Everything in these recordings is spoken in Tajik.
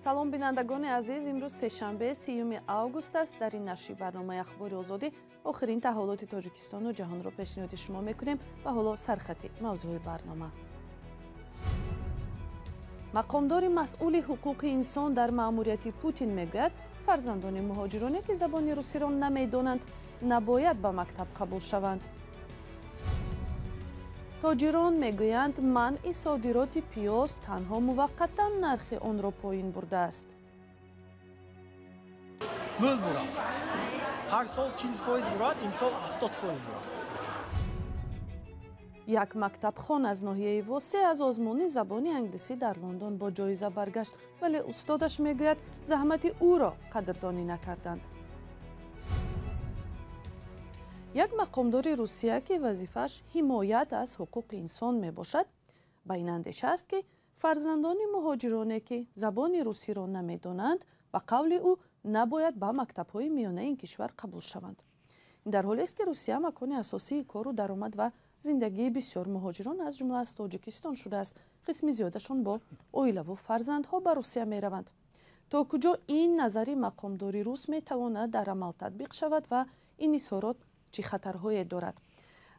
Салом, бинандагони азиз. Имрӯз сешанбе, 30 август аст. Дар ин нашри барномаи Ахбори Озодӣ охирин таҳаввулоти Тоҷикистону ҷаҳонро пешниҳоди шумо мекунем. Ва ҳоло сархати мавзӯи барнома. Мақомдори масъули ҳуқуқи инсон дар маъмурияти Путин мегӯяд, фарзандони муҳоҷироне, ки забони русиро намедонанд, набояд ба мактаб қабул шаванд. Тоҷирон мегӯянд, манъи содироти пиёз танҳо муваққатан нархи онро поин бурдааст. Вӯл бурад. Ҳар сол 40% бурад, имсол 70% бурад. Як мактабхон аз ноҳияи Восе аз озмуни забони англисӣ дар Лондон бо ҷоиза баргашт, вале устодаш мегӯяд, заҳмати ӯро қадрдонӣ накарданд. Як мақомдори Русия, ки вазифааш ҳимоят аз ҳуқуқи инсон мебошад, ба ин андеша аст, ки фарзандони муҳоҷироне, ки забони русиро намедонанд, ба қавли ӯ, набояд ба мактабҳои миёнаи ин кишвар қабул шаванд. Ин дар ҳолест, ки Русия макони асосии кору даромад ва зиндагии бисёр муҳоҷирон, аз ҷумла аз Тоҷикистон, шудааст. Қисми зиёдашон бо оилаву фарзандҳо ба Русия мераванд. То куҷо ин назари мақомдори рус метавонад дар амал татбиқ шавад ва ин изҳорот чӣ хатарҳое дорад?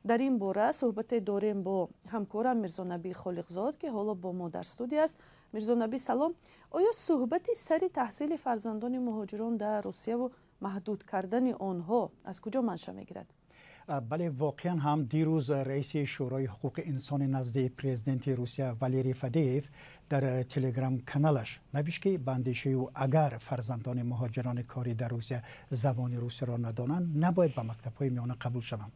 Дар ин бора суҳбате дорем бо ҳамкорам Мирзонабӣ Холиқзод, ки ҳоло бо мо дар студия аст. Мирзонабӣ, салом. Оё суҳбати сари таҳсили фарзандони муҳоҷирон дар Русияву маҳдуд кардани онҳо аз куҷо манша мегирад? Бале, воқеан ҳам дирӯз раиси Шӯрои ҳуқуқи инсони назди президенти Русия Валерий Фадеев дар телеграм-каналаш навишт, ки ба андешаи ӯ, агар фарзандони муҳоҷирони корӣ дар Русия забони русиро надонанд, набояд ба мактабҳои миёна қабул шаванд.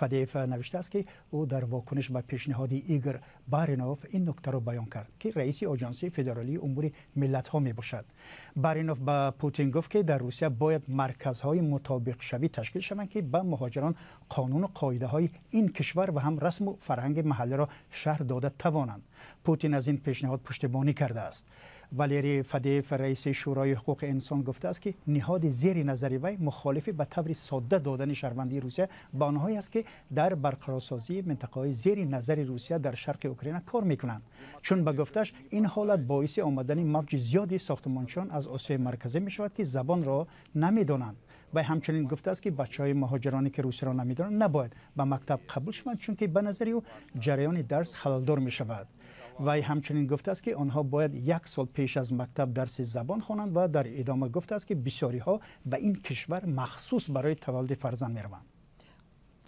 Фадеев навиштааст, ки ӯ дар вокуниш ба пешниҳоди Игор Баринов ин нуктаро баён кард, ки раиси Оҷонсии федералии умури миллатҳо мебошад. Баринов ба Путин гуфт, ки дар Русия бояд марказҳои мутобиқшавӣ ташкил шаванд, ки ба муҳоҷирон қонуну қоидаҳои ин кишвар ва ҳам расму фарҳанги маҳаллиро шарҳ дода тавонанд. Путин аз ин пешниҳод пуштибонӣ кардааст. Валерий Фадеев, раиси Шӯрои ҳуқуқи инсон, гуфтааст, ки ниҳоди зери назари вай мухолифи ба таври содда додани шаҳрвандии Русия ба онҳое аст, ки дар барқарорсозии минтақаҳои зери назари Русия дар шарқи Украина кор мекунанд, чун ба гуфтааш, ин ҳолат боиси омадани мавҷи зиёди сохтмончиён аз Осиёи Марказӣ мешавад, ки забонро намедонанд. Вай ҳамчунин гуфтааст, ки бачаҳои муҳоҷироне, ки русиро намедонанд, набояд ба мактаб қабул шаванд, чунки ба назари ӯ ҷараёни дарс халалдор мешавад. Вай ҳамчунин гуфтааст, ки онҳо бояд як сол пеш аз мактаб дарси забон хонанд ва дар идома гуфтааст, ки бисёриҳо ба ин кишвар махсус барои таваллуди фарзанд мераванд.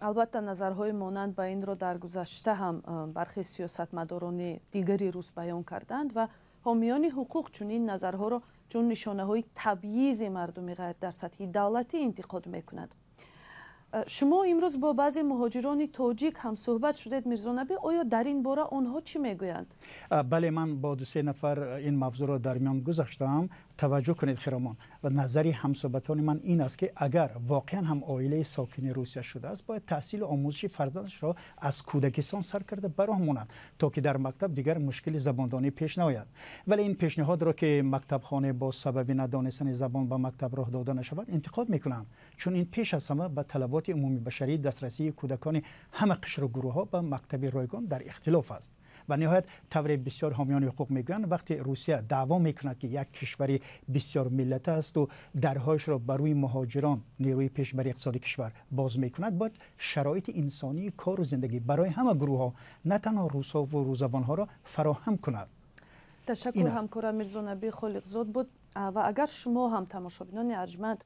Албатта, назарҳои монанд ба инро дар гузашта ҳам бархе сиёсатмадорони дигари рус баён карданд ва ҳомиёни ҳуқуқ чунин назарҳоро чун нишонаҳои табъизи мардуми ғайр дар сатҳи давлатӣ интиқод мекунад. Шумо имрӯз бо баъзе муҳоҷирони тоҷик ҳамсӯҳбат шудед, Мирзонабӣ. Оё дар ин бора онҳо чӣ мегӯянд? Бале, ман бо дусе нафар ин мавзӯъро дар миён гузаштаам. Таваҷҷӯҳ кунед, Хиромон, ва назари ҳамсӯҳбатони ман ин аст, ки агар воқеан ҳам оилаи сокини Русия шудааст, бояд таҳсилу омӯзиши фарзандашро аз кӯдакистон сар карда ба роҳ монад, то ки дар мактаб дигар мушкили забондонӣ пеш наояд. Вале ин пешниҳодро, ки мактабхона бо сабаби надонистани забон ба мактаб роҳ дода нашавад, интиқод мекунанд, чун ин пеш аз ҳама ба талаботи умумибашарии дастрасии кӯдакони ҳама қишру гурӯҳҳо ба мактаби ройгон дар ихтилоф аст. Ва ниҳоят, тавре бисёр ҳомиёни ҳуқуқ мегӯянд, вақте Русия даъво мекунад, ки як кишвари бисёрмиллата асту дарҳояшро ба рӯи муҳоҷирон, нерӯи пешбари иқтисоди кишвар, боз мекунад, бояд шароити инсонии кору зиндагӣ барои ҳама гурӯҳҳо, на танҳо русҳову русзабонҳоро, фароҳам кунад. Ташаккур, ҳамкорам Мирзонабӣ Холиқзод буд. Ва агар шумо ҳам, тамошобинони арҷманд,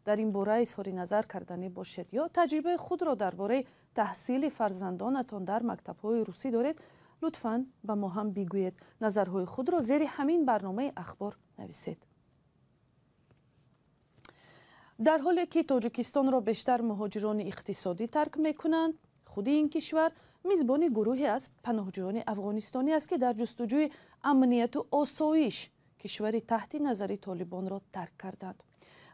дар ин бора изҳори назар карданӣ бошед ё таҷрибаи худро дар бораи таҳсили фарзандонатон дар мактабҳои русӣ доред, лутфан ба мо ҳам бигӯед. Назарҳои худро зери ҳамин барномаи ахбор нависед. Дар ҳоле ки Тоҷикистонро бештар муҳоҷирони иқтисодӣ тарк мекунанд, худи ин кишвар мизбони гурӯҳе аз паноҳҷӯёни афғонистонӣ аст, ки дар ҷустуҷӯи амнияту осоиш кишвари таҳти назари Толибонро тарк карданд.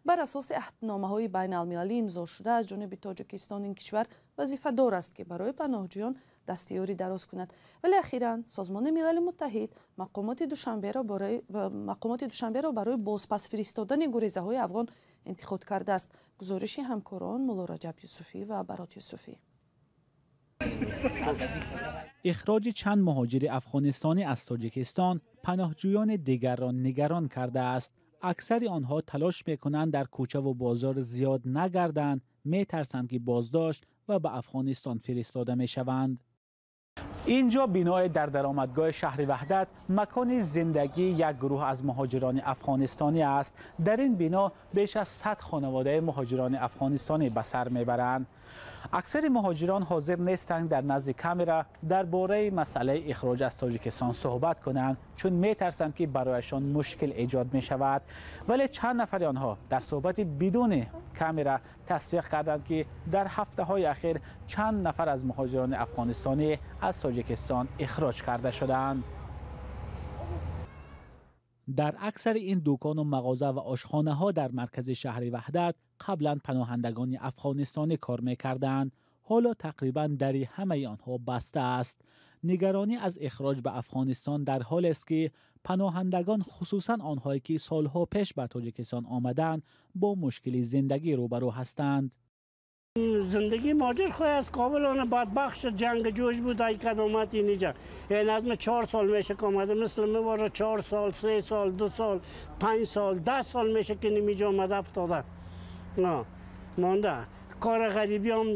Бар асоси аҳдномаҳои байналмилалӣ имзошуда аз ҷониби Тоҷикистон, ин кишвар вазифадор аст, ки барои паноҳҷӯён дастиёрӣ дароз кунад. Вале ахиран Созмони Милали Муттаҳид мақомоти Душанберо барои бозпас фиристодани гурезаҳои афғон интиқод кардааст. Гузориши ҳамкорон Муллораҷаб Юсуфӣ ва Барот Юсуфӣ. Ихроҷи чанд муҳоҷири афғонистонӣ аз Тоҷикистон паноҳҷӯёни дигарро нигарон кардааст. Аксари онҳо талош мекунанд дар кӯчаву бозор зиёд нагарданд, метарсанд ки боздошт ва ба Афғонистон фиристода мешаванд. Инҷо биное дар даромадгоҳи шаҳри Ваҳдат макони зиндагии як гурӯҳ аз муҳоҷирони афғонистонӣ аст. Дар ин бино беш аз 100 хонаводаи муҳоҷирони афғонистонӣ ба сар мебаранд. Аксари муҳоҷирон ҳозир нестанд дар назди камера дар бораи масъалаи ихроҷ аз Тоҷикистон суҳбат кунанд, чун метарсанд ки барояшон мушкил эҷод мешавад. Вале чанд нафари онҳо дар суҳбати бидуни камера тасдиқ карданд, ки дар ҳафтаҳои ахир чанд нафар аз муҳоҷирони афғонистонӣ аз Тоҷикистон ихроҷ карда шудаанд. Дар аксари ин дукону мағоза ва ошхонаҳо дар маркази шаҳри Ваҳдат қаблан паноҳандагони афғонистонӣ кор мекарданд. Ҳоло тақрибан дари ҳамаи онҳо баста аст. Нигаронӣ аз ихроҷ ба Афғонистон дар ҳолест, ки паноҳандагон, хусусан онҳое ки солҳо пеш ба Тоҷикистон омаданд, бо мушкили зиндагӣ рӯбарӯ ҳастанд. Зиндагӣ муҳоҷир хоҳ аз Кобул она бадбахт шуд, ҷанг ҷӯш буд, ай кад омад инҷа. Ин аз ма 4 сол меша ки омада, мисли мевора 4 сол, 3 сол, 2 сол, 5 сол, 10 сол меша ки нимиҷа омада афтода. Монда. Кори ғарибӣ ҳам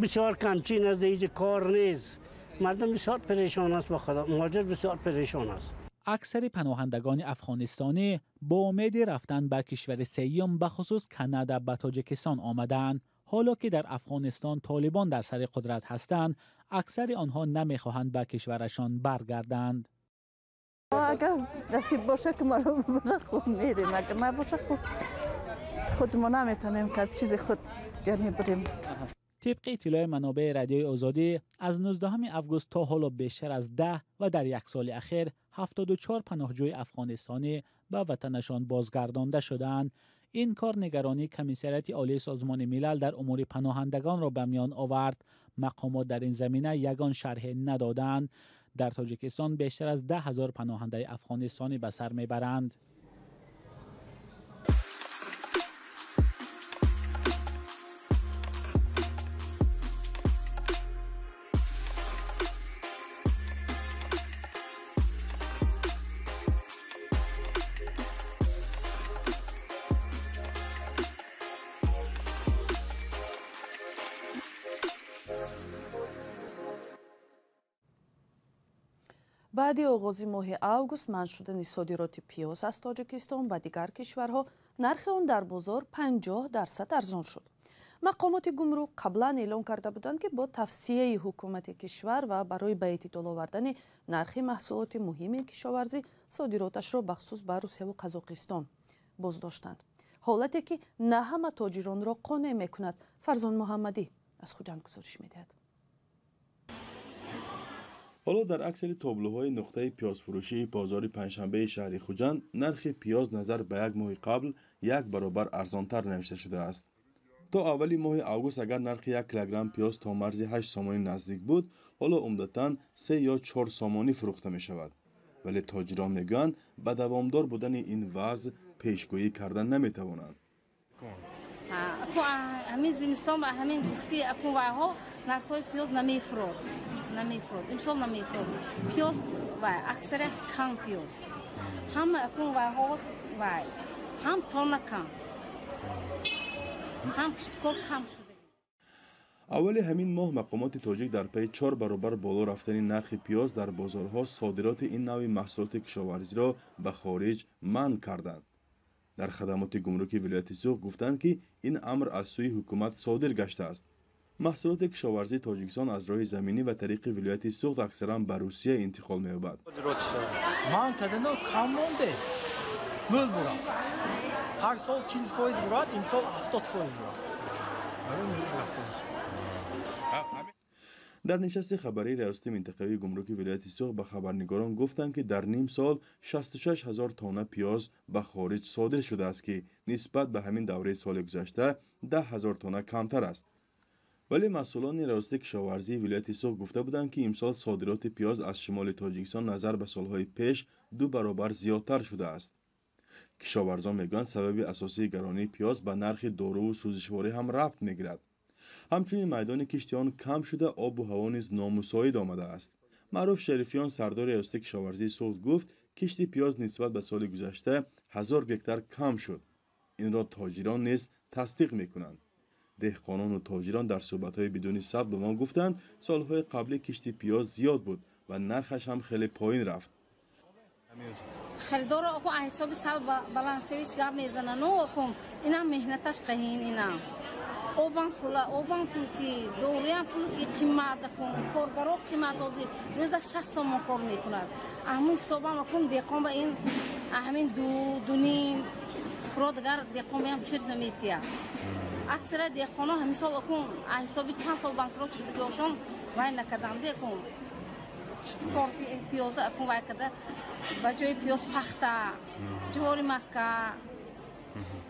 бисёр камчин аст, иҷа кор нест. Мардум бисёр перешон аст ба Худо, муҳоҷир бисёр перешон аст. Аксари паноҳандагони афғонистонӣ бо умеди рафтан ба кишвари сеюм, ба хусус Канада, ба Тоҷикистон омадаанд. Ҳоло ки дар Афғонистон Толибон дар сари қудрат ҳастанд, аксари онҳо намехоҳанд ба кишварашон баргарданд. Агар насиб боша ки маро бибара, хуб мерем, агар набоша, хуб худ мо наметавонем ки аз чизи худ яъне бирем. Тибқи иттилои манобеи Радиои Озодӣ, аз 19 август то ҳоло бештар аз 10 ва дар як соли ахир 74 паноҳҷӯи афғонистонӣ ба ватанашон бозгардонда шудаанд. Ин кор нигаронии Комиссариати Олии Созмони Милал дар умури паноҳандагонро ба миён овард. Мақомот дар ин замина ягон шарҳе надоданд. Дар Тоҷикистон бештар аз 10 ҳазор паноҳандаи афғонистонӣ ба сар мебаранд. Баъди оғози моҳи август манъ шудани содироти пиёз аз Тоҷикистон ба дигар кишварҳо, нархи он дар бозор 50% арзон шуд. Мақомоти гумрук қаблан эълон карда буданд, ки бо тавсияи ҳукумати кишвар ва барои ба эътидол овардани нархи маҳсулоти муҳими кишоварзӣ содироташро бахусус ба Русияву Қазоқистон боздоштанд. Ҳолате ки на ҳама тоҷиронро қонеъ мекунад. Фарзон Муҳаммадӣ аз Хуҷанд гузориш медиҳад. Ҳоло дар аксари тоблуҳои нуқтаи пиёзфурӯшии бозори панҷшанбеи шаҳри Хуҷанд нархи пиёз назар ба як моҳи қабл як баробар арзонтар навишта шудааст. То аввали моҳи август агар нархи 1 килограмм пиёз то марзи 8 сомонӣ наздик буд, ҳоло умдатан 3 ё 4 сомонӣ фурӯхта мешавад. Вале тоҷирон мегӯянд, ба давомдор будани ин вазъ пешгӯӣ карда наметавонанд. Ҳамин зимистон ба ҳамин гуфти акун вайҳо нархҳои пиёз намефурод, намефурод, имсол намефурод пиёз, вай аксарият кам пиёз, ҳама акун вайҳо вай ҳам тонна кам, ҳам кишткор кам шуда. Аввали ҳамин моҳ мақомоти тоҷик дар пайи 4 баробар боло рафтани нархи пиёз дар бозорҳо содироти ин навъи маҳсулоти кишоварзиро ба хориҷ манъ карданд. Дар хадамоти гумруки вилояти Суғд гуфтанд, ки ин амр аз сӯи ҳукумат содир гаштааст. Маҳсулоти кишоварзии Тоҷикистон аз роҳи заминӣ ва тариқи вилояти Суғд аксаран ба Русия интиқол меёбад. Ман кардано кам монде, мӯл бурам. Ҳар сол 40% бурад, имсол 70% бурад. Дар нишасти хабарии Раёсати минтақавии гумруки вилояти Суғд ба хабарнигорон гуфтанд, ки дар ним сол 66 ҳазор тонна пиёз ба хориҷ содир шудааст, ки нисбат ба ҳамин давраи соли гузашта 10 ҳазор тонна камтар аст. Вале масъулони Раёсати кишоварзии вилояти Суғд гуфта буданд, ки имсол содироти пиёз аз шимоли Тоҷикистон назар ба солҳои пеш 2 баробар зиёдтар шудааст. Кишоварзон мегӯянд, сабаби асосии гаронии пиёз ба нархи доруву сӯзишворӣ ҳам рабт мегирад. Ҳамчунин майдони кишти он кам шуда, обу ҳаво низ номусоид омадааст. Маъруф Шарифиён, сардори риёсати кишоварзии Суғд, гуфт, кишти пиёз нисбат ба соли гузашта 1000 гектар кам шуд. Инро тоҷирон низ тасдиқ мекунанд. Деҳқонону тоҷирон дар суҳбатҳои бидуни сабт ба мо гуфтанд, солҳои қаблӣ кишти пиёз зиёд буд ва нархаш ҳам хеле поин рафт. Харидоро акун аз ҳисоби сал баландшавиш гап мезанану акун инам меҳнаташ қаҳин, инам обам пула, обам пул ки, доруям пул ки, қимат акун, коргаро қимат, ҳозир рӯза 60 сомон кор мекунад. Ҳамун ҳисобам акун деҳқон ба ин ҳамин 2-2.5 фурод, дигар деҳқон баям чӯд наметиҳад. Аксара деҳқоно ҳамин сол акун аз ҳисоби чанд сол банкрот шудагиҳошон вай накарданд, акун киштикор пиёза акун вай карда, ба ҷои пиёз пахта, ҷувори макка,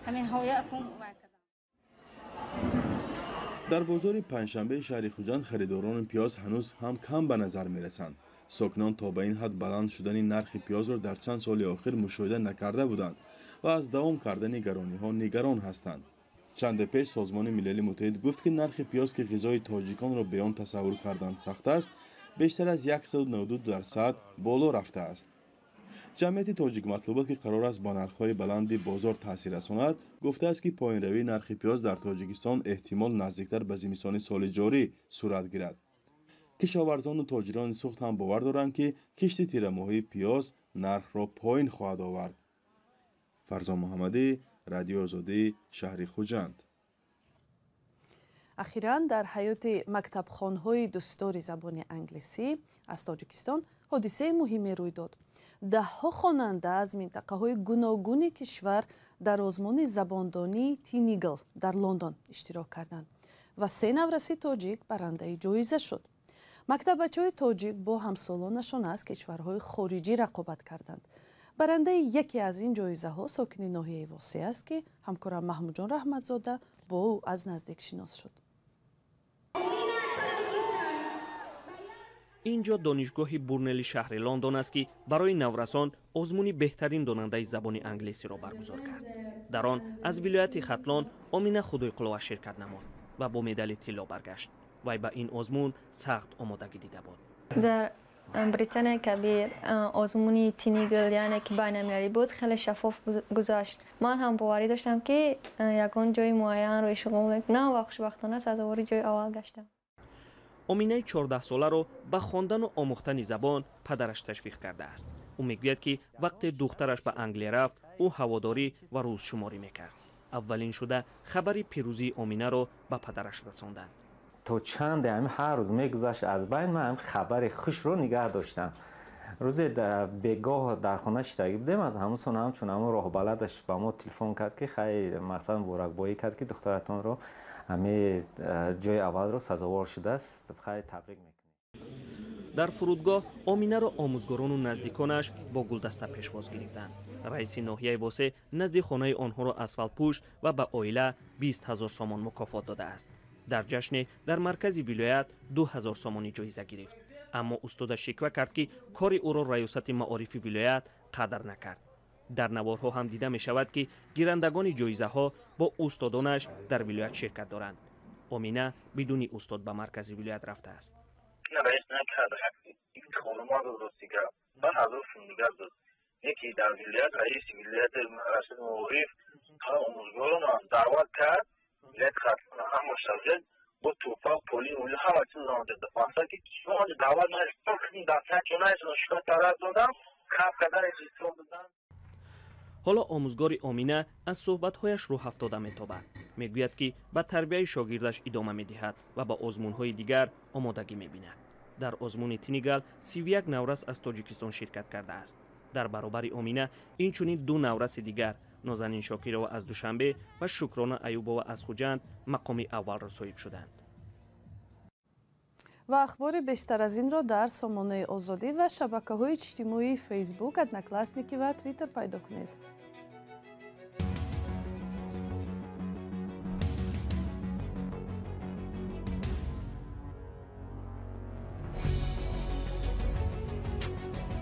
ҳаминҳоя акун вай карда. Дар бозори Панҷшанбеи шаҳри Хуҷанд харидорони пиёз ҳанӯз ҳам кам ба назар мерасанд. Сокинон то ба ин ҳад баланд шудани нархи пиёзро дар чанд соли охир мушоҳида накарда буданд ва аз давом кардани гарониҳо нигарон ҳастанд. Чанде пеш Созмони Милали Муттаҳид гуфт, ки нархи пиёз, ки ғизои тоҷиконро бе он тасаввур кардан сахт аст, бештар аз 192% боло рафтааст. Ҷамъияти Тоҷикматлубот, ки қарор аст ба нархҳои баланди бозор таъсир расонад, гуфтааст, ки поинравии нархи пиёз дар Тоҷикистон эҳтимол наздиктар ба зимистони соли ҷорӣ сурат гирад. Кишоварзону тоҷирони Суғд ҳам бовар доранд, ки кишти тирамоҳии пиёз нархро поин хоҳад овард. Фарзон Муҳаммадӣ, Радиои Озодӣ, шаҳри Хуҷанд. Ахиран дар ҳаёти мактабхонҳои дӯстдори забони англисӣ аз Тоҷикистон ҳодисаи муҳиме рӯй дод. Даҳҳо хонанда аз минтақаҳои гуногуни кишвар дар озмуни забондонии Тинигл дар Лондон иштирок карданд ва се навраси тоҷик барандаи ҷоиза шуд. Мактаббачаҳои тоҷик бо ҳамсолонашон аз кишварҳои хориҷӣ рақобат карданд. Барандаи яке аз ин ҷоизаҳо сокини ноҳияи Восеъ аст, ки ҳамкорам Маҳмудҷон Раҳматзода бо ӯ аз наздик шинос шуд. Ин ҷо донишгоҳи Бурнели шаҳри Лондон аст, ки барои наврасон озмуни беҳтарин донандаи забони англисиро баргузор кард. Дар он аз вилояти Хатлон Омина Худойқулова ширкат намуд ва бо медали тилло баргашт. Вай ба ин озмун сахт омодагӣ дида буд. Дар Британияи Кабир озмуни Тинигл, яъне ки байналмилалӣ буд, хеле шаффоф гузашт. Ман ҳам боварӣ доштам, ки ягон ҷои муайянро ишғол мекунам ва хушбахтона сазовори ҷои аввал гаштам. Оминаи 14соларо ба хондану омӯхтани забон падараш ташвиқ кардааст. Ӯ мегӯяд, ки вақте духтараш ба Англия рафт, ӯ ҳаводорӣ ва рӯзшуморӣ мекард. Аввалин шуда хабари пирӯзии Оминаро ба падараш расонданд. То чанде ҳамин ҳар рӯз мегузашт аз байн, ман ҳамин хабари хушро нигаҳ доштам. Рӯзе бегоҳ дар хона шиштагӣ будем, аз ҳамун сон ҳамчун ҳамун роҳбаладаш ба мо телефон кард, ки хай мақсад муборакбоӣ кард, ки духтаратонро ҳамин ҷои аввалро сазовор шудааст, хай табрик мекунем. Дар фурудгоҳ Оминаро омӯзгорону наздиконаш бо гулдаста пешвоз гирифтанд. Раиси ноҳияи Восеъ назди хонаи онҳоро асфалтпӯш ва ба оила 20 000 сомон мукофот додааст. Дар ҷашне дар маркази вилоят 2000 сомонӣ ҷоиза гирифт. Аммо устода шиква кард, ки кори ӯро раёсати маорифи вилоят қадр накард. Дар наворҳо ҳам дида мешавад, ки гирандагони ҷоизаҳо бо устодонаш дар вилоят ширкат доранд. Омина бидуни устод ба маркази вилоят рафтааст. Ҳоло омӯзгори Омина аз суҳбатҳояш рӯҳафтода метобад. Мегӯяд, ки ба тарбияи шогирдаш идома медиҳад ва ба озмунҳои дигар омодагӣ мебинад. Дар озмуни Тинигал 31 наврас аз Тоҷикистон ширкат кардааст. Дар баробари Омина инчунин ду навраси дигар, Нозанин Шокирова аз Душанбе ва Шукрона Аюбова аз Хуҷанд, мақоми аввалро соҳиб шуданд. Ва ахбори бештар аз инро дар сомонаи Озодӣ ва шабакаҳои иҷтимоии Фейсбук, Одноклассники ва Твиттер пайдо кунед.